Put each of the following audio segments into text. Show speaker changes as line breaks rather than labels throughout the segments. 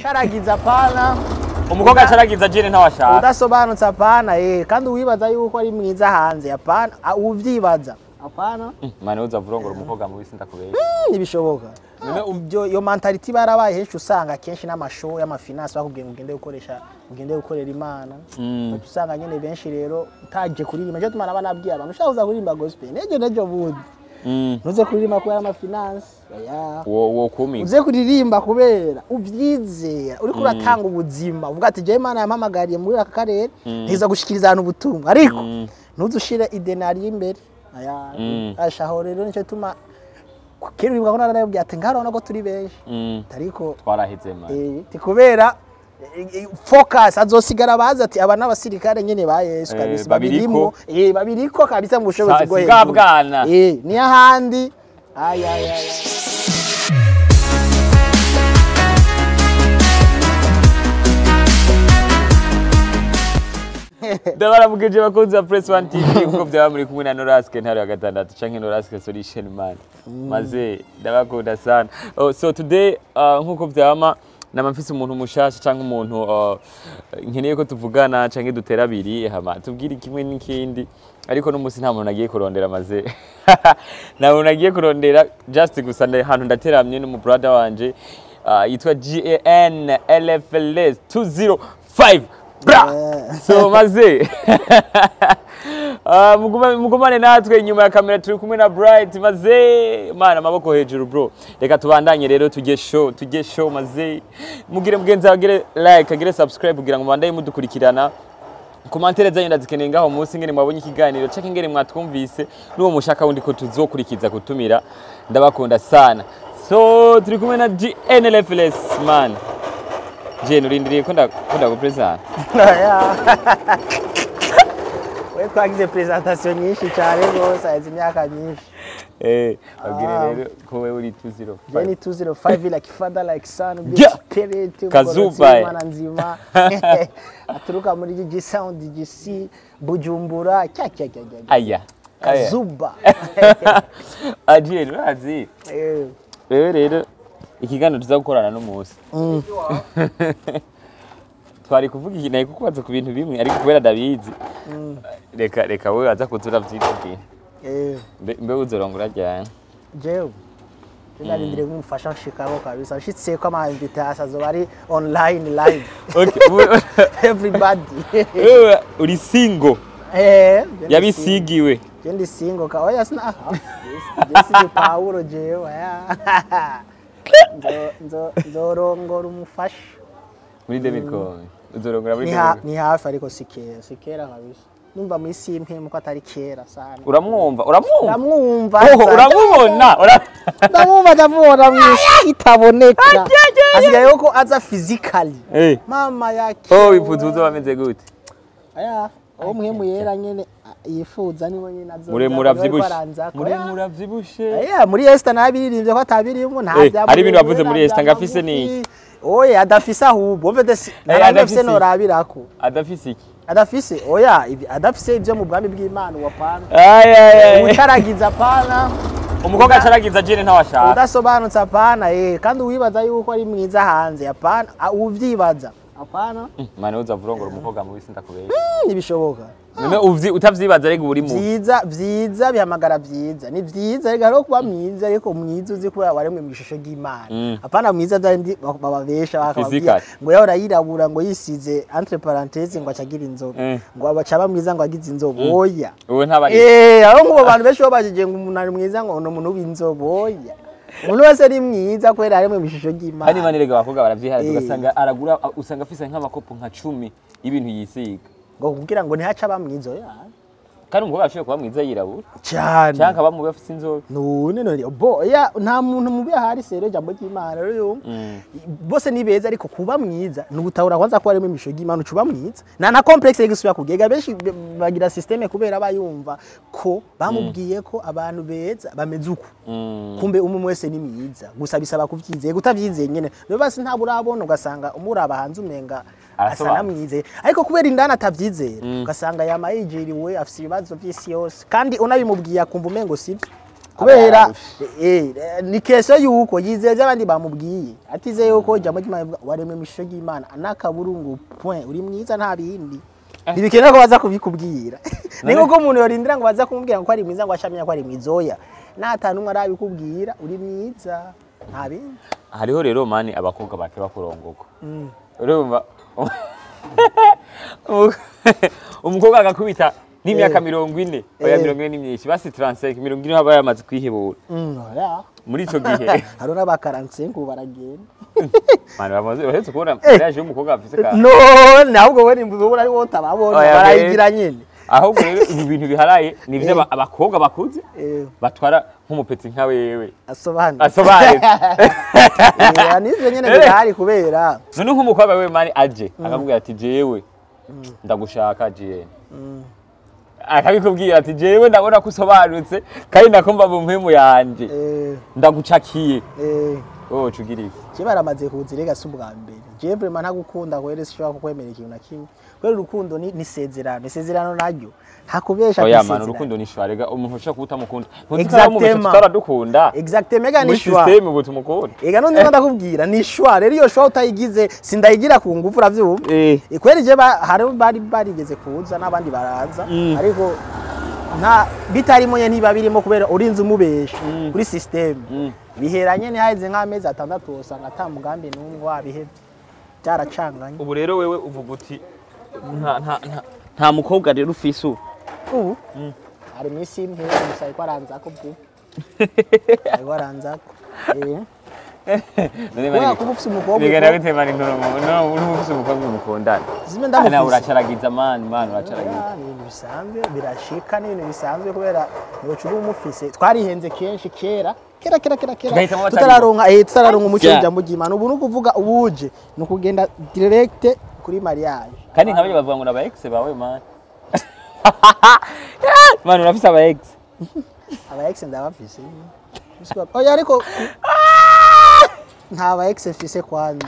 Caragiza pana.
Umukobwa acaragiza jene ntawashaka.
Udasobanutse apana, kandi uwibaza yuko ari mwiza hanze apana, uvyibaza apana.
Mane uza vurongora umukobwa mubi sindakubesha.
Ntibishoboka. Ibyo iyo mentality barabaye henshi, usanga kenshi n'amashow y'amafinance bakubwiye ngo ugende gukoresha, ugende gukorera Imana. Usanga nyene benshi rero utaje kuririmba. Cyo tumana banabwiye abantu ushaka kuza kuririmba gospel nejo nejo bundi. Ntuze kuririmba kubera amafinance. Oya.
Wo kumiga.
Uze kuririmba kubera uvyizera, uriko uratanga ubuzima, uvuga ati je Imana yampamagariye muri aka karere, ntiza gushikiriza abantu ubutumwa, ariko ntuze ushire idenari imbere. Aya. Ashaho rero nico tuma kera uribuka ko narababwiye ati ngarabona ko turi benshi. Ariko
twaraheze man.
Ti kubera focus azosigara baza ati aba n'abasirikare nyene ba Yesu kabisa
babiriko.
Babiriko kabisa mu bushobozi bwo
Si
hejuru.
bwana.
Ni ahandi. Ay ay ay.
Ndabaramukije bakunzi ba Press One TV, kuko byaba muri kumwe na Noraske ntare wa gatandatu canke Noraske Solution Man. Maze ndabakunda sana. Oh, so today nkuko vyama nama mfise umuntu mushasha canke umuntu nkeneye ko tuvugana canke dutera abiri hama tubwire kimwe n'ikindi, ariko n'umunsi nta muntu agiye kurondera, maze nta muntu agiye kurondera, just gusa hantu ndateramye n'umu brother wanje yitwa GAN LFLS 205 bra. So maze mugumane natwe inyuma ya kamera turi kumwe na Bright. Maze mana amaboko hejuru bro, reka tubandanye rero tujye show, tujye show. Maze mugire mugenzi wawe agire like, agire subscribe kugira ngo mubandanye mudukurikirana. Commentaire zanyu ndazikeneye ngaho munsi, ngene mwabonye ikiganiro canke ngene mwatwumvise n'uwo mushaka wundi ko tuzokurikiza gutumira. Ndabakunda sana. So turi kumwe na GNLFLS man. Jene, urindiriye ko ndagupresenta?
We twagize presentation nyinshi cyane rwose, haheze imyaka myinshi.
Babwire rero ko wewe uri 205.
Jenny 205 like father like son.
Yeah.
Spirit.
Kazuba.
Imana nzima aturuka muri GG Sound GC Bujumbura cya cya cya cya.
Aya. Aya.
Kazuba.
Agiye urazi. Wewe rero ikiganiro tuza gukorana n'umunsi. Twari kuvuga iki, naye kukubaza ku bintu bimwe, ariko kubera ndabizi. Reka reka wewe aza kutura vyitubwira. Mbe uzorongora ryari?
Jewe narindiriye kumufasha nshikako kabisa, nshitse ko ama invitation azoba ari online live.
Okay.
Everybody.
Wewe uri single.
Yabisigiwe.
Yabisigiwe.
Je ndi single ka oya sina. Je si Paulo jewe. Nzo nzorongora umufasha.
Muri 2000 uzorongora muri
Ni
2000.
Ni hafi ariko si kera, si kera kabisa. Numva mu isi impemu ko atari kera sana.
Uramwumva? Uramwumva?
Ndamwumva.
Oh, uramubona?
Ndamwumva, ndamubona mu isi itaboneka. Asigaye ko aza physically. Mama yake.
Oh, wifuza uzoba ameze gute?
Aya, uwo muhemu yera nyene yifuza niwe nyene azoza.
Muremure avyibushe.
Aranzako.
Muremure avyibushe.
Aya, muri Esther nabiririmbye ko atabirimo nta bya.
Hari ibintu wavuze muri Esther ngo afise ni iki?
Oya, adafise ahubwo. Mve si adafise
adafise.
Norabirako.
Adafise iki?
Adafise, oya, adafise ibyo mu bwami bw'Imana wapana.
Ay ay ay.
Ucaragiza apana.
Umukobwa acaragiza jene ntawashaka.
Udasobanutse apana, kandi uwibaza yuko ari mwiza hanze apana, uvyibaza apana.
Mane uza vurongora umukobwa mubi sindakubesha.
Ntibishoboka.
None utavyibaza ariko uri mubi.
Vyiza vyiza bihamagara vyiza, ni vyiza ariko hariho kuba mwiza, ariko mwiza uzi kuba waremwe mu ishusho ry'Imana. Apana mwiza byandi bababesha bakababwira
Physical.
ngo yahora yirabura ngo yisize entre parenthèses ngo acagira inzobe, ngo abaca ba mwiza ngo agize inzobe, oya.
Uwe ntabari.
Aho nk'ubu bantu benshi babajije ngo umuntu ari mwiza ngo ni umuntu w'inzobe, oya. Umuntu wese ari mwiza kubera aremwe mu ishusho ry'Imana.
Kandi mane rega abakobwa baravyihaza, ugasanga aragura, usanga afise nk'amakopo nka 10 y'ibintu yisiga.
Ngo kugira ngo ntihace aba mwiza, oya.
Kandi umukobwa ashobora kuba mwiza yirabura.
Cyane.
Canke akaba mubi afise inzobe.
None none bo ya nta muntu mubi ahari sero jambo ry'Imana rero yo. Bose ni beza, ariko kuba mwiza ni ugutahura kwanza ko harimo imisho y'Imana ucuba mwiza. Na complexe yo gusubira kugega benshi bagira systeme kubera bayumva ko bamubwiye ko abantu beza bameze uku. Kumbe umwe wese ni mwiza, gusa bisaba kuvyizeye, kutavyizeye nyene. Rero basi ntabwo urabona ugasanga umuraba hanze umenga asa
Arasobanura.
na mwize, ariko kubera indani atavyizera ugasanga yama yijiriwe afise ibibazo vy'isi yose, kandi unabimubwiye akumva umengo sivyo. Kubera ni keso yuko yizeye abandi bamubwiye, atizeye yuko ijambo ry'Imana rivuga waremwe mu ishusho ry'Imana n'akaburungu point, uri mwiza nta bindi. Ntibikenewe ko baza kubikubwira. Ni nkuko umuntu yorindira ngo baza kumubwira ngo ko ari mwiza ngo ashamenya ko ari mwiza, oya. Nta n'umwe arabikubwira, uri mwiza nta bindi.
Hariho rero man abakobwa bake bakurongorwa. Urumva umukobwa agakubita n'imyaka 40, oya 40 ni myinshi, basi 35, 40 haba yamaze kwihebura.
Oya.
Muri ico gihe
hariho n'aba 45 ubu baragenda.
Man bamaze bahetse kubona mariage y'umukobwa afise ka
No, ahubwo we nimbuze ubura ari wowe utababona,
Oya,
barayigira nyene.
Ahubwo rero ibi bintu biharaye ni ivyo abakobwa bakuze batwara nk'umupeti nka wewe.
Asobanutse.
Asobanutse.
Nivyo nyene birahari kubera.
None nk'umukobwa wewe man aje akakubwira ati jewe ndagushaka jewe. Akabikubwira ati jewe ndabona ko usobanutse kandi ndakumva mu mpemu yanje. Ndagucakiye. Wowe ucugira iki?
Je baramaze kuzirega si ubwa mbere. Je vraiment ntagukunda kwere sishobora kukwemera ikintu na kimwe. Kubera urukundo ni isezerano, isezerano naryo hakubesha.
Oya man, urukundo ni shwa, rega umuntu ushaka kutamukunda. Exactement. Tutaradukunda.
Exactement, ega ni shwa.
Muri system ubu tumukunda.
Ega none ndimo ndakubwira ni shwa, rero iyo shwa utayigize sindayigira ku ngufu uravyumva. Kweri je hari bari barigeze kuza n'abandi baraza ariko nta bitarimo nye ntiba birimo kubera urinze umubesha kuri system. Biheranye ni haize nk'amezi 6 usanga ata mugambi n'umwe wabihevye. Byaracanganye.
Ubu rero wewe uvuga uti nta mukobwa rero ufise ubu.
Ubu ari misi imwe gusa ariko aranzako bwo. Ariko aranzako. None kuba ufise umukobwa.
Bigenda bite man no uri ufise umukobwa mukundana.
Zime ndamufise.
Nawe uracaragiza man uracaragiza.
Ni ibintu bisanzwe birashika, ni ibintu bisanzwe kubera ntibucura umufise. Twarihenze kenshi kera. Kera tutararonka umuco w'ijambo ry'Imana. Ubu nukuvuga ubuje nukugenda direct kuri mariage.
Kandi nkabaye bavuga ngo naba ex bawe man. Man urafise aba ex.
Aba ex ndabafise. Oya ariko nta ba ex mfise kwanza.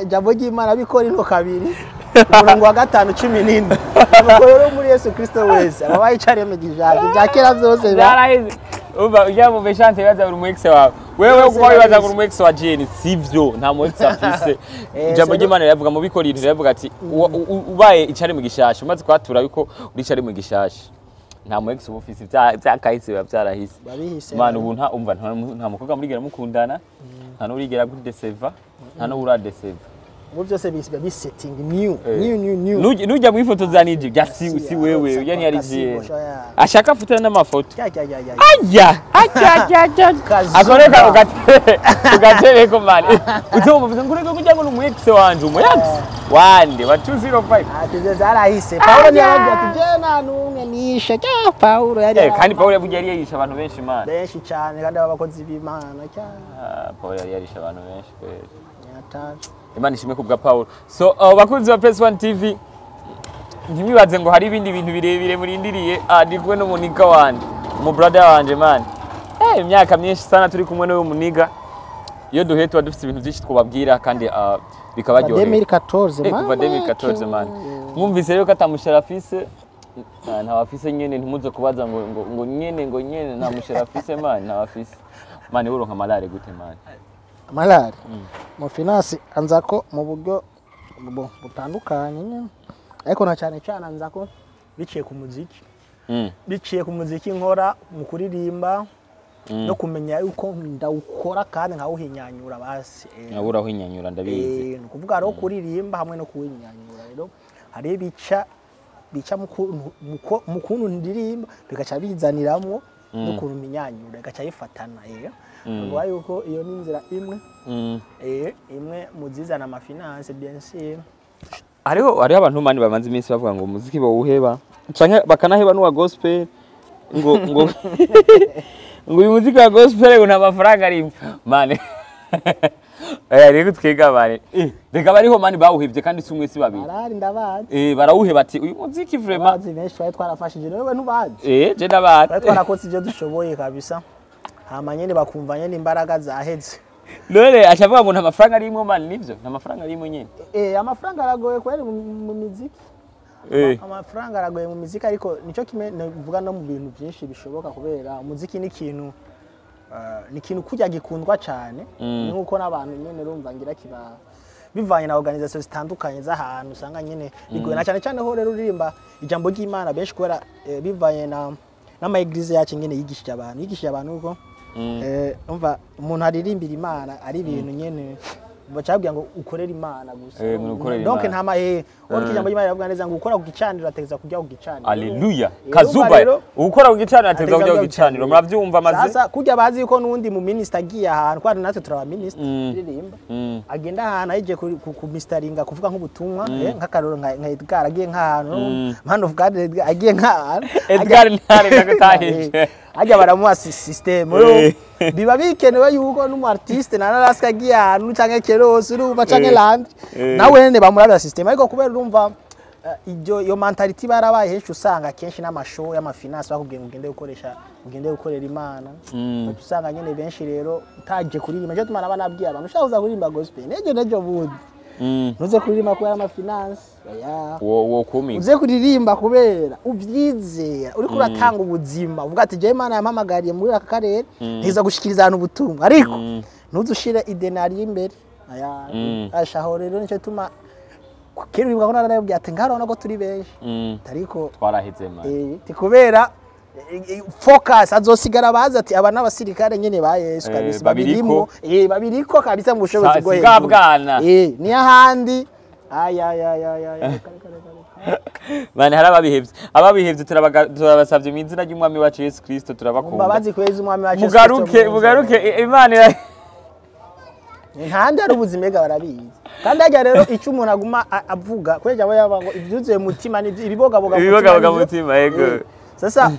Jambo ry'Imana bikora ino kabiri. Umurongo wa 5 14. Nuko rero muri Yesu Kristo wese ababaye icaremwe gijaje bya kera byose
byaraheze. Uba ujya mu beshante baza uri mu ex wawe. Wewe uguma wibaza ngo uri mu ex wa Jane, sivyo nta mu ex afise. Ijambo ry'Imana riravuga mu bikora riravuga ati ubaye icari mu gishasha umaze kwatura yuko uri icari mu gishasha. Nta mu ex uba ufise byakahise biba byarahise. Man ubu nta umva nta mukobwa murigera mukundana, nta n'urigera kudeseva, nta n'uradeseva.
Ubu byose bisetting new.
Nujya mu ifoto za Niji bya si wewe ujya ni ari Jane. Ashaka afutana n'amafoto. Ajya ajya. Akoreka ugatereko man. Uzomuvuze ngo ureke kugira ngo ni umu ex wanje, umu ex wande wa 205.
Ati byo zarahise. Paulo ntiyaravuga ati je nta numwe nishe. Paulo yari
kandi Paulo yavugiye yari yisha abantu benshi man.
Benshi cyane kandi abakozi b'Imana cyane.
Paulo yari yarisha abantu benshi kweli. Imana ishimwe kubwa Paulo. So bakunzi ba Press One TV ntimwibaze ngo hari ibindi bintu birebire murindiriye. Ndi kumwe n'umuniga wanje, umu brother wanje man. Imyaka myinshi sana turi kumwe n'uyu muniga. Iyo duhe tuba dufite ibintu byinshi twababwira kandi bikabaryohera.
2014 man.
Kuva 2014 man. Mwumvise rero ko atamushara afise. Nta wafise nyene ntimuze kubaza ngo nyene ngo nyene nta mushara afise man, nta wafise. Man uronka malare gute man?
Malari mu finance anzako mu buryo butandukanye nyene, ariko na cyane cyane anzako biciye ku muziki. Biciye ku muziki nkora mu kuririmba no kumenya yuko ndawukora kandi nkawuhinyanyura basi.
Nkabura uhinyanyura ndabizi.
Ni ukuvuga rero kuririmba hamwe no kuwinyanyura rero hari bica mu kuntu ndirimba bigaca bizaniramwo no kuntu minyanyura bigaca bifatana. Ngo yuko iyo ni inzira imwe imwe muzizana ama finance bien sûr.
Hariho abantu mani bamanze iminsi bavuga ngo umuziki bawuheba canke bakanaheba n'uwa gospel ngo ngo ngo uyu muziki wa gospel ngo nta mafaranga arimo mani. Rero twiga bari reka bariho mani bawuhevye kandi si umwe si babiri.
Barari ndabazi.
Barawuheba ati uyu muziki vraiment
bazi benshi twari twarafashije wewe ntubazi.
Je ndabazi.
Twari twarakoze ivyo dushoboye kabisa. Hama nyene bakumva nyene imbaraga zaheze.
None achavuga ngo nta mafaranga arimo man nivyo nta mafaranga arimo nyene.
Amafaranga aragoye kweri mu muziki. Amafaranga aragoye mu muziki, ariko nicyo kimwe navuga no mu bintu byinshi bishoboka, kubera umuziki ni ikintu ni ikintu kurya gikundwa cyane. Ni nkuko n'abantu nyene urumva ngira kiba bivanye na organisation zitandukanye z'ahantu usanga nyene bigoye, na cyane cyane ho rero uririmba ijambo ry'Imana benshi, kubera bivanye na n'ama église yacu nyene yigishije abantu uko umva umuntu aririmbira Imana ari ibintu nyene bacabwira ngo ukorere Imana gusa.
Ngo ukorere
Donc
Imana.
nta ma uriko ijambo ry'Imana riravuga neza ngo ukora ku gicaniro ategeza kujya ku gicaniro.
Aleluya.
Urumva
Kazuba
rero-
ukora ku gicaniro ateza kujya ku gicaniro, muravyumva maze.
Sasa kurya bazi yuko n'undi mu minister agiye ahantu, kwari natwe turaba minister turirimba, agenda ahantu agiye ku ministeringa, kuvuga nk'ubutumwa, nk'akaroro nka Edgar agiye nk'ahantu, man of God Edgar agiye nk'ahantu.
Edgar Ntare ndagutahije.
Ajya baramuha system. Biba bikenewe yuko n'umu artiste na Naraska agiye ahantu canke Keros, urumva, canke Land, nawe nyene bamurabira system. Ariko kubera urumva ibyo iyo mentality barabaye henshi, usanga kenshi n'ama show y'ama finance bakubwiye ngo ugende gukoresha, ugende gukorera Imana. Ugaca usanga nyene benshi rero utaje kuririmba. Nicyo tuma naba nabwiye abantu ushaka kuza kuririmba gospel nejo nejo bundi, ntuze kuririmba kubera ama finance, oya.
Wo kumiga.
Uze kuririmba kubera uvyizera, uriko uratanga ubuzima, uvuga ati jewe Imana yampamagariye muri aka karere, ntiza gushikiriza abantu ubutumwa, ariko ntuze ushire idenari imbere, aya. Ashaho rero nicyo tuma kera uribuka ko narababwiye ati ngaho urabona ko turi benshi, ariko
Twaraheze man.
Ti kubera focus azosigara bazi ati aba n'abasirikare nyene ba Yesu kabisa.
Babiriko.
Babirimo, babiriko kabisa mu bushobozi bwo
Si bwa
hejuru.
bwana.
Ni ahandi, ay ay ay ay ay, kare kare kare.
Bane hari ababihevye, turabasavye mu izina ry'umwami wacu Yesu Kristo, turabakunda.
Mbabazi kwezi umwami wacu Yesu
Mugaruke.
Kristo.
Mugaruke, Imana
Ntahandi hari ubuzima ega, barabizi. Kandi harya rero icyo umuntu aguma avuga kubera ijambo yavuga ngo ibyuzuye mutima ni ibibogaboga mu mutima.
Ibibogaboga mu mutima, yego.
Sasa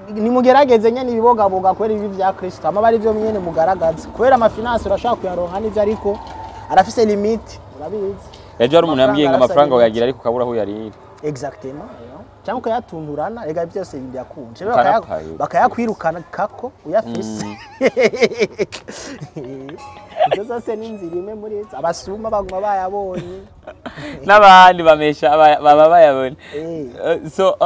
nimugerageze nyene ibibogaboga kubera ibi vya Kristo ama bari byo nyene mugaragaza, kubera ama finance urashaka kuyaronka n'ivyo, ariko arafise limite, urabizi.
Ejo hari umuntu yambwiye ngo amafaranga
arasa
uyagira ariko ukabura aho uyarira.
Exactement, cyangwa ukayatunturana, rega byose birakunze.
Ukanapaye.
Bakayakwirukana kako uyafise. Izo zose ni inzira imwe muri izo abasuma baguma bayabonye.
N'abandi bamesha baba bayabona. So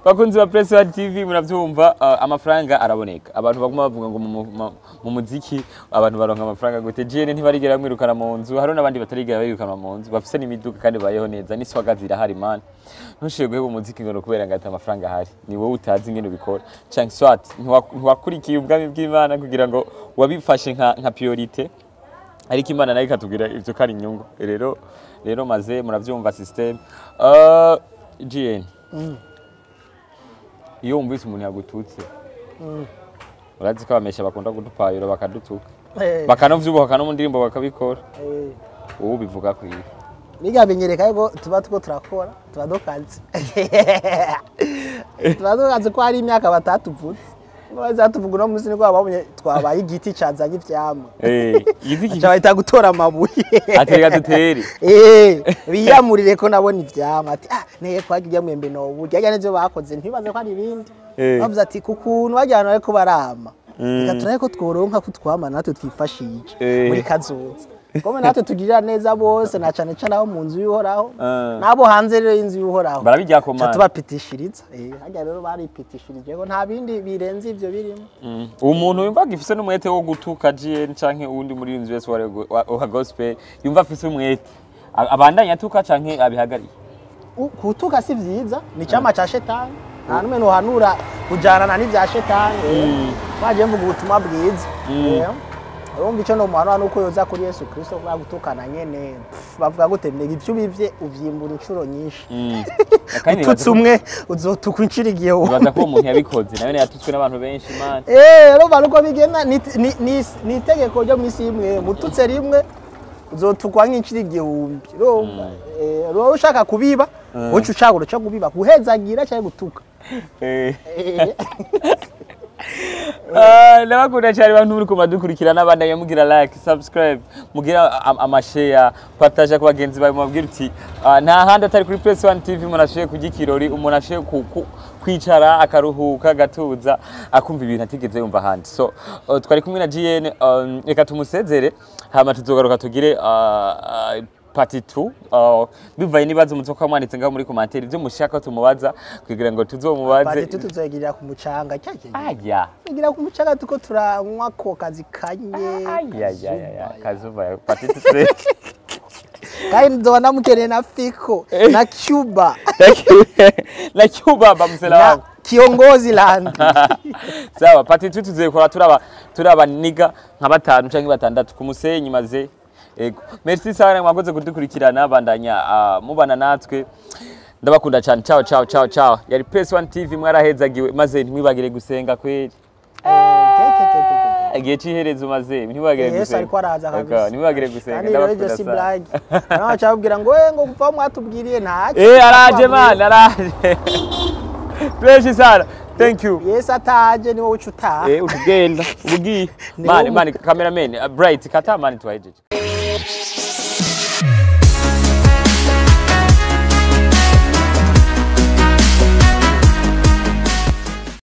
bakunzi ba Press One TV, muravyumva, amafaranga araboneka. Abantu baguma bavuga ngo mu muziki abantu baronka amafaranga gute? JN ntibarigera bamwirukana mu nzu, hari n'abandi batarigera birukana mu nzu, bafise n'imiduga kandi bayeho neza, n'iswaga zirahari man. Ntushobore guheba umuziki ngo ni ukubera ngo ati amafaranga ahari. Ni wowe utazi ingene ubikora canke soit ntiwakurikiye ubwami bw'Imana kugira ngo wabifashe nka priorité, ariko Imana nayo ikatubwira ivyo ko ari inyungu. Rero maze muravyumva system. GN, iyo wumvise umuntu yagututse, urazi ko abamesha bakunda kudupayura bakadutuka, bakanavyubaha no mu ndirimbo bakabikora, wowe ubivuga kwiye?
Biga binyereka yuko tuba tuko turakora, tuba dukaze ko hari imyaka batatuvutse bazatuvuga. Uno munsi niko babonye twabaye igiti cazanye ivyamwa.
Igiti
Aca bahita gutora amabuye.
Ati reka dutere.
Biyamurire ko nabona ivyamwa, ati ah neye kwaga irya mwembe noburya harya nivyo bakoze, ntibaze ko ari ibindi. Bavuze ati kukuntu barya abantu bariko barama, reka turabe ko tworonka ko twama natwe twifashije muri kazoza, kome natwe tugirira neza bose, na cane cane abo mu nzu y'Uhoraho n'abo hanze rero y'inzu y'Uhoraho.
Barabirya ko
Ca
man.
tubapitishiriza. Harya rero baripitishirije ko nta bindi birenze ivyo birimo.
Umuntu yumva agifise n'umwete wo gutuka GN canke uwundi muririmbyi wese wa gospel, yumva afise umwete, abandanye atuka canke abihagarike?
Kutuka si vyiza, ni chama cha shetani. Nta numwe nohanura kujanana n'ivya shetani. Twaje mvuga ubutumwa bwiza. Urumva ico nomuhanura nuko yoza kuri Yesu Kristo, kubera gutukana nyene pff, bavuga gute mbega, ivyo ubivye uvyimbura inshuro nyinshi.
Kandi
Ututse umwe uzotukwa inshuro igihumbi.
Nibaza ko uwo muntu yabikoze nawe yatutswe n'abantu benshi man.
Urumva nuko bigenda, ni itegeko ryo mw'isi imwe, mututse rimwe uzotukwa nk'inshuro igihumbi. Urumva rero ushaka kubiba, uca ushaka uca kubiba, guhezagira cyangwa gutuka.
Ah, ndabakunda cyane bantu muri kumadukurikirana, abandanya mugira like, subscribe, mugira ama share, partage ku bagenzi bawe, mubabwira uti nta handi atari kuri Press One TV umuntu ashoboye kurya ikirori, umuntu ashoboye kwicara akaruhuka agatuza akumva ibintu atigeze yumva ahandi. So twari kumwe na GN, reka tumusezere hama tuzogaruka tugire Part 2, bivaye n'ibibazo muzoka mwanditse ngaho muri commentaire, ibyo mushaka tumubaza kugira ngo tuzomubaze.
Part 2 tuzogirira ku mucanga cyaje.
Aya.
Tugira ku mucanga tuko turanywa ko kazi kanye.
Aya aya aya, kazuba, part 2.
Kandi nzoba namukeneye na Fiko na Cuba.
Thank you. Na Cuba bamusela
na
wangu.
Kiongozi Land.
Sawa, part 2 tuzekora turaba niga nka batanu canke batandatu ku musenyi maze. Ego. Merci sana, mwakoze kudukurikirana, bandanya mubana natwe. Ndabakunda cyane. Ciao ciao ciao ciao. Yari Press One TV, mwarahezagiwe maze ntimwibagire gusenga kweli. Igihe c'iherezo maze ntimwibagire
Yesu
gusenga.
ariko araza
Ego,
kabisa.
ntimwibagire gusenga.
Kandi rero
Ndabakunda
ibyo si
sana.
blague. Nawe acababwira ngo "Eh, ngo kuva mwatubwiriye ntacyo."
Araje man, araje. Fresh sana. Thank you.
Yesu ataje niwe uca utaha.
Utugenda ubugiye.
Ni
Mani
wowe.
Mani cameraman, Bright kata mani, twahejeje.